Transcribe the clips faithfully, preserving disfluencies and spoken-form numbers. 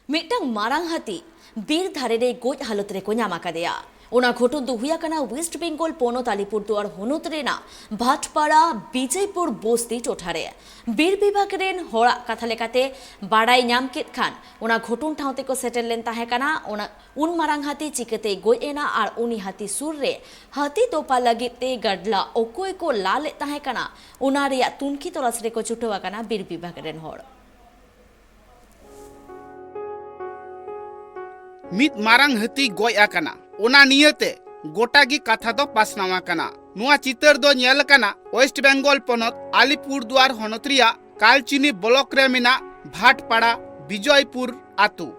ᱢᱤᱫᱴᱟᱝ ᱢᱟᱨᱟᱝ ᱦᱟᱹᱛᱤ ᱵᱤᱨ ᱫᱷᱟᱨᱮ ᱨᱮ ᱜᱚᱡ ᱦᱟᱞᱚᱛ ᱨᱮᱠᱚ ᱧᱟᱢ ᱟᱠᱟᱫᱮᱭᱟ᱾ ᱚᱱᱟ ᱜᱷᱚᱴᱚᱱ ᱫᱚ ᱦᱩᱭ ᱟᱠᱟᱱᱟ ᱣᱮᱥᱴ ᱵᱮᱝᱜᱚᱞ ᱯᱚᱱᱚᱛ ᱟᱞᱤᱯᱩᱨᱫᱩᱣᱟᱨ ᱦᱚᱱᱚᱛ ᱨᱮᱱᱟᱜ ᱵᱷᱟᱴᱯᱟᱲᱟ ᱵᱤᱡᱚᱭᱯᱩᱨ ᱵᱚᱥᱛᱤ ᱴᱚᱴᱷᱟ ᱨᱮ᱾ ᱵᱤᱨ ᱵᱤᱵᱷᱟᱜᱽ ᱨᱮᱱ ᱦᱚᱲᱟᱜ ᱠᱟᱛᱷᱟ ᱞᱮᱠᱟᱛᱮ ᱵᱟᱲᱟᱭ ᱧᱟᱢ ᱠᱮᱫ ᱠᱷᱟᱱ, ᱚᱱᱟ ᱜᱷᱚᱴᱚᱱ ᱴᱷᱟᱶ ᱛᱮᱠᱚ ᱥᱮᱴᱮᱨ ᱞᱮᱱ ᱛᱟᱦᱮᱸ ᱠᱟᱱᱟ᱾ ᱚᱱᱟ, ᱩᱱ ᱢᱟᱨᱟᱝ ᱦᱟᱹᱛᱤ ᱪᱤᱠᱟᱹᱛᱮᱭ ᱜᱚᱡ ᱮᱱᱟ ᱟᱨ ᱩᱱᱤ ᱦᱟᱹᱛᱤ ᱥᱩᱨ ᱨᱮ ᱦᱟᱹᱛᱤ ᱛᱚᱯᱟ ᱞᱟᱹᱜᱤᱫ ᱛᱮ ᱜᱟᱰᱞᱟ ᱚᱠᱚᱭ ᱠᱚ ᱞᱟ ᱞᱮᱫ ᱛᱟᱦᱮᱸ ᱠᱟᱱᱟ, ᱚᱱᱟ ᱨᱮᱭᱟᱜ ᱛᱩᱱᱠᱷᱤ ᱛᱚᱞᱟᱥ ᱨᱮᱠᱚ ᱪᱷᱩᱴᱟᱹᱣ ᱟᱠᱟᱱᱟ ᱵᱤᱨ ᱵᱤᱵᱷᱟᱜᱽ ᱨᱮᱱ ᱦᱚᱲ᱾ ᱢᱤᱫ ᱢᱟᱨᱟᱝ ᱦᱟᱹᱛᱤ ᱜᱚᱡ ᱟᱠᱟᱱᱟ, ᱚᱱᱟ ᱱᱤᱭᱟᱹᱛᱮ ᱜᱚᱴᱟ ᱜᱮ ᱠᱟᱛᱷᱟ ᱫᱚ ᱯᱟᱥᱱᱟᱣ ᱟᱠᱟᱱᱟ᱾ ᱱᱚᱣᱟ ᱪᱤᱛᱟᱹᱨ ᱫᱚ ᱧᱮᱞ ᱟᱠᱟᱱᱟ ᱣᱮᱥᱴ ᱵᱮᱝᱜᱚᱞ ᱯᱚᱱᱚᱛ ᱟᱞᱤᱯᱩᱨᱫᱩᱣᱟᱨ ᱦᱚᱱᱚᱛ ᱨᱮᱭᱟᱜ ᱠᱟᱞᱪᱤᱱᱤ ᱵᱞᱚᱠ ᱨᱮ ᱢᱮᱱᱟᱜ ᱵᱷᱟᱴᱯᱟᱲᱟ ᱵᱤᱡᱚᱭᱯᱩᱨ ᱟᱛᱳ᱾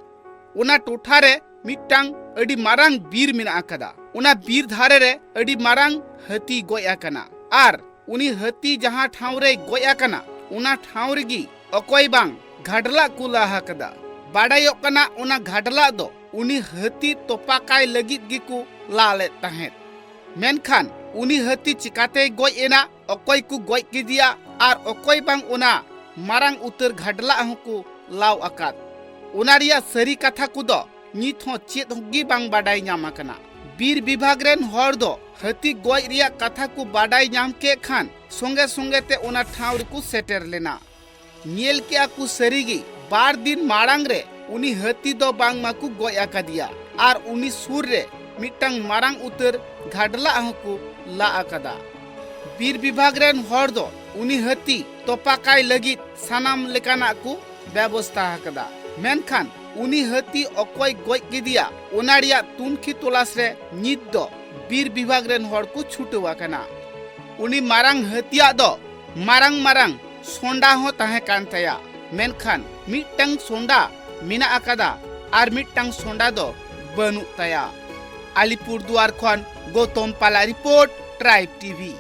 ᱚᱱᱟ ᱴᱚᱴᱷᱟ ᱨᱮ ᱢᱤᱫᱴᱟᱝ ᱟᱹᱰᱤ ᱢᱟᱨᱟᱝ ᱵᱤᱨ ᱢᱮᱱᱟᱜ ᱟᱠᱟᱫᱟ᱾ ᱚᱱᱟ ᱵᱤᱨ ᱫᱷᱟᱨᱮ ᱨᱮ ᱟᱹᱰᱤ ᱢᱟᱨᱟᱝ ᱦᱟᱹᱛᱤ ᱜᱚᱡ ᱟᱠᱟᱱᱟ ᱟᱨ ᱩᱱᱤ ᱦᱟᱹᱛᱤ ᱡᱟᱦᱟᱸ ᱴᱷᱟᱶ ᱨᱮᱭ ᱜᱚᱡ ᱟᱠᱟᱱᱟ, ᱚᱱᱟ ᱴᱷᱟᱶ ᱨᱮᱜᱮ ᱚᱠᱚᱭ ᱵᱟᱝ ᱜᱷᱟᱰᱞᱟᱜ ᱠᱚ ᱞᱟ ᱟᱠᱟᱫᱟ᱾ ᱵᱟᱰᱟᱭᱚᱜ ᱠᱟᱱᱟ, ᱚᱱᱟ ᱜᱷᱟᱰᱞᱟᱜ ᱫᱚ ᱩᱱᱤ ᱦᱟᱹᱛᱤ ᱛᱚᱯᱟ ᱠᱟᱭ ᱞᱟᱹᱜᱤᱫ ᱜᱮᱠᱚ ᱞᱟ ᱞᱮᱫ ᱛᱟᱦᱮᱸᱫ᱾ ᱢᱮᱱᱠᱷᱟᱱ ᱩᱱᱤ ᱦᱟᱹᱛᱤ ᱪᱤᱠᱟᱛᱮᱭ ᱜᱚᱡ ᱮᱱᱟ, ᱚᱠᱚᱭ ᱠᱚ ᱜᱚᱡ ᱠᱮᱫᱮᱭᱟ ᱟᱨ ᱚᱠᱚᱭ ᱵᱟᱝ ᱚᱱᱟ ᱢᱟᱨᱟᱝ ᱩᱛᱟᱹᱨ ᱜᱷᱟᱰᱞᱟᱜ ᱦᱚᱸᱠᱚ ᱞᱟᱣ ᱟᱠᱟᱫ, ᱚᱱᱟ ᱨᱮᱭᱟᱜ ᱥᱟᱹᱨᱤ ᱠᱟᱛᱷᱟ ᱠᱚᱫᱚ ᱱᱤᱛ ᱦᱚᱸ ᱪᱮᱫ ᱜᱮ ᱵᱟᱝ ᱵᱟᱰᱟᱭ ᱧᱟᱢ ᱟᱠᱟᱱᱟ᱾ ᱵᱤᱨ ᱵᱤᱵᱷᱟᱜᱽ ᱨᱮᱱ ᱦᱚᱲ ᱫᱚ ᱦᱟᱹᱛᱤ ᱜᱚᱡ ᱨᱮᱭᱟᱜ ᱠᱟᱛᱷᱟ ᱠᱚ ᱵᱟᱰᱟᱭ ᱧᱟᱢ ᱠᱮᱫ ᱠᱷᱟᱱ ᱥᱚᱸᱜᱮ ᱥᱚᱸᱜᱮ ᱛᱮ ᱚᱱᱟ ᱴᱷᱟᱶ ᱨᱮᱠᱚ ᱥᱮᱴᱮᱨ ᱞᱮᱱᱟ᱾ ᱧᱮᱞ ᱠᱮᱜᱼᱟ ᱠᱚ ᱥᱟᱹᱨᱤᱜᱮ ᱵᱟᱨ ᱫᱤᱱ ᱢᱟᱲᱟᱝ ᱨᱮ ᱩᱱᱤ ᱦᱟᱹᱛᱤ ᱫᱚ ᱵᱟᱝᱢᱟ ᱠᱚ ᱜᱚᱡ ᱟᱠᱟᱫᱮᱭᱟ ᱟᱨ ᱩᱱᱤ ᱥᱩᱨ ᱨᱮ ᱢᱤᱫᱴᱟᱝ ᱢᱟᱨᱟᱝ ᱩᱛᱟᱹᱨ ᱜᱷᱟᱰᱞᱟᱜ ᱦᱚᱸᱠᱚ ᱞᱟ ᱟᱠᱟᱫᱟ᱾ ᱵᱤᱨ ᱵᱤᱵᱷᱟᱜᱽ ᱨᱮᱱ ᱦᱚᱲ ᱫᱚ ᱩᱱᱤ ᱦᱟᱹᱛᱤ ᱛᱚᱯᱟ ᱠᱟᱭ ᱞᱟᱹᱜᱤᱫ ᱥᱟᱱᱟᱢ ᱞᱮᱠᱟᱱᱟᱜ ᱠᱚ ᱵᱮᱵᱚᱥᱛᱟ ᱟᱠᱟᱫᱟ, ᱢᱮᱱᱠᱷᱟᱱ ᱩᱱᱤ ᱦᱟᱹᱛᱤ ᱚᱠᱚᱭ ᱜᱚᱡ ᱠᱮᱫᱮᱭᱟ, ᱚᱱᱟ ᱨᱮᱭᱟᱜ ᱛᱩᱱᱠᱷᱤ ᱛᱚᱞᱟᱥ ᱨᱮ ᱱᱤᱛ ᱫᱚ ᱵᱤᱨ ᱵᱤᱵᱷᱟᱜᱽ ᱨᱮᱱ ᱦᱚᱲ ᱠᱚ ᱪᱷᱩᱴᱟᱹᱣ ᱟᱠᱟᱱᱟ᱾ ᱩᱱᱤ ᱢᱟᱨᱟᱝ ᱦᱟᱹᱛᱤᱭᱟᱜ ᱫᱚ ᱢᱟᱨᱟᱝ ᱢᱟᱨᱟᱝ ᱥᱚᱸᱰᱟ ᱦᱚᱸ ᱛᱟᱦᱮᱸ ᱠᱟᱱ ᱛᱟᱭᱟ, ᱢᱮᱱᱠᱷᱟᱱ ᱢᱤᱫᱴᱟᱝ ᱥᱚᱸᱰᱟ ᱢᱮᱱᱟᱜ ᱟᱠᱟᱫᱟ ᱟᱨ ᱢᱤᱫᱴᱟᱝ ᱥᱚᱸᱰᱟ ᱫᱚ ᱵᱟᱹᱱᱩᱜ ᱛᱟᱭᱟ᱾ ᱟᱞᱤᱯᱩᱨᱫᱩᱣᱟᱨ ᱠᱷᱚᱱ ᱜᱳᱛᱚᱢ ᱯᱟᱞᱟ ᱨᱤᱯᱳᱨᱴ, ᱴᱨᱟᱭᱤᱵᱽ ᱴᱤᱵᱷᱤ᱾